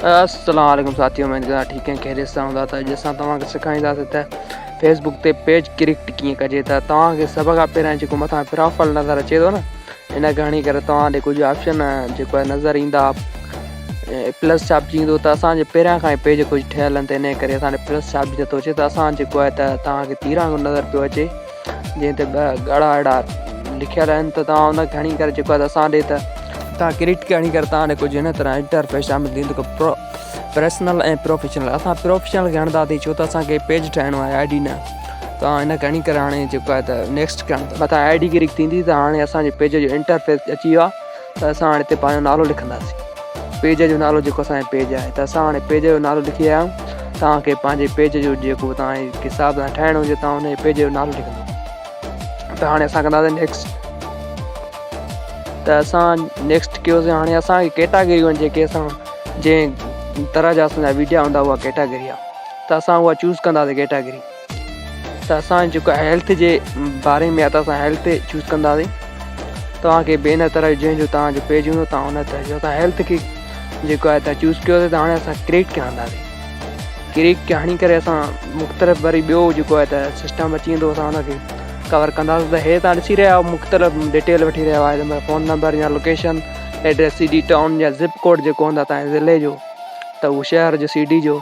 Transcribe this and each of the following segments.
السلام عليڪم ساٿيو اميد ڪندا ٺيڪ ۽ خيريت سان هوندا ته اڄ اسان توهان کي سيکارينداسين ته فيسبوڪ تي پيج ڪريڪٽ ڪيئن ڪجي ته توهان کي سڀ کان پهريان جيڪو مٿان پروفائل نظر اچي ٿو نه ان کي هڻي ڪري توهان ڏي ڪجهه آپشن جيڪو آهي نظر ايندا پلس ڇاپجي ايندو ته اسان جي پهريان کان ئي پيج ڪجهه ٺهيل آهن ته ان ڪري اسان ڏي پلس ڇاپجي نٿو اچي ته اسان جيڪو آهي ته توهان کي تير وانگر نظر پيو اچي جنهن تي ٻه ڳاڙها اهڙا لکيل آهن ته توهان ان کي هڻي ڪري جيڪو آهي اسان ڏي ته توهان ڪريٽ کي هڻي ڪري توهان ڏي ڪجهه هن طرح انٽرفيس شامل ٿيندو پرو پرسنل ۽ پروفيشنل اسان پروفيشنل کي هڻنداسين ڇو ته اسانکي پيج ٺاهڻو آهي I D نه توهان هن کي هڻي ڪري هاڻي جيڪو آهي ته نيڪسٽ ڪرڻ مٿان I D ڪريڪ ٿيندي ته هاڻي اسانجي پيج جو انٽرفيس اچي ويو آهي ته اسان هاڻي هتي پنهنجو نالو لکنداسين پيج جو نالو جيڪو اسانجي پيج آهي ته اسان هاڻي پيج جو نالو لکي آيا آهيون توهان کي پنهنجي پيج جو جيڪو توهان جي حساب سان ٺاهڻو هجي توهان ان پيج جو نالو لکندو ته هاڻي اسان ڪنداسين نيڪسٽ ته اسان نيڪسٽ ڪيوسين هاڻي اسانکي ڪيٽاگريون آهن جيڪي اسان جنهن طرح جا اسانجا ويڊيا هوندا اها ڪيٽاگري آهي ته اسان اها چوز ڪنداسين ڪيٽاگري ته اسان جيڪو هيلٿ جي باري ۾ آهي ته اسان هيلٿ چوز ڪنداسين توهان کي به ان طرح جنهن جو توهان جو پيج هوندو توهان ان طرح جو اسان هيلٿ کي جيڪو آهي ته چوز ڪيوسي ته هاڻي اسان ڪريٽ کي هڻنداسين ڪريٽ کي هڻي ڪري اسان مختلف وري ٻيو جيڪو آهي ته سسٽم اچي ويندو اسان ان کي ڪور ڪنداسين ته هي توهان ڏسي رهيا آهيو مختلف ڊيٽيل وٺي رهيو آهي فون نمبر يا location address C D town يا زپ ڪوڊ جيڪو هوندو آهي توهان جي ضلعي جو ته اهو شهر جو سي ڊي جو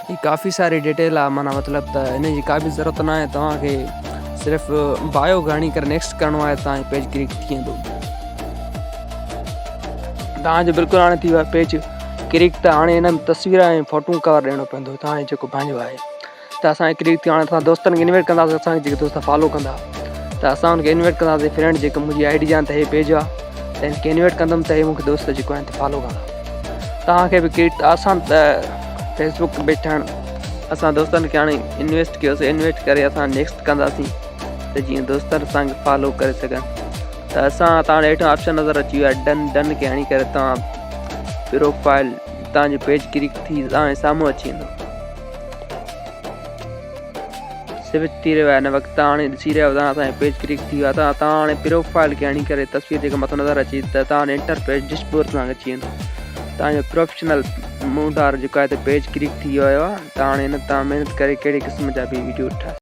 هي ڪافي ساري ڊيٽيل آ معنيٰ مطلب ته ان جي ڪا به ضرورت نه آهي توهان کي صرف بايو هڻي ڪري نيڪسٽ ڪرڻو آهي توهان جو پيج ڪريڪ ٿي ويندو توهان جو بلڪل هاڻي ٿي ويو آهي پيج ڪريڪ ته هاڻي هن تصوير ۽ فوٽو ڪور ڏيڻو پوندو توهان جو جيڪو پنهنجو آهي ته اسان ڪريڪ ٿي هاڻي اسان دوستن کي انوائٽ ڪنداسين اسان جيڪي دوست فالو ڪندا ته اسان ان کي انوائٽ ڪنداسين فرينڊ جيڪي منهنجي I D جان ته هي پيج آ ته ان کي انوائٽ ڪندم ته هي مونکي دوست جيڪو آهن فالو ڪندا توهان کي به ڪريڪ آسان ته فيسبوڪ پيج ٺاهڻ اسان دوستن کي هاڻي انويسٽ ڪيوسي انوائٽ ڪري اسان نيڪسٽ ڪنداسين ته جيئن دوست اسان کي فالو ڪري سگهن ته اسان تان هيٺ آپشن نظر اچي ويو آهي ڊن ڊن کي هڻي ڪري توهان پروفائل توهان جو پيج ڪريڪ ٿي توهان سامهون اچي ويندو سوئچ ٿي رهيو آهي هن وقت تان هاڻي ڏسي رهيا آهيو اسان جو پيج ڪلڪ ٿي ويو آهي تان هاڻي پروفائل کي هڻي ڪري تصوير جيڪا مٿو نظر اچي ته تان هاڻي انٽر پيج ڊش بورڊ تان اچي ويندو تان جو پروفيشنل مونڊ آر جيڪو آهي ته پيج ڪلڪ ٿي ويو آهي تان هاڻي هن تان محنت ڪري ڪهڙي قسم جا به ويڊيو ٺاهي.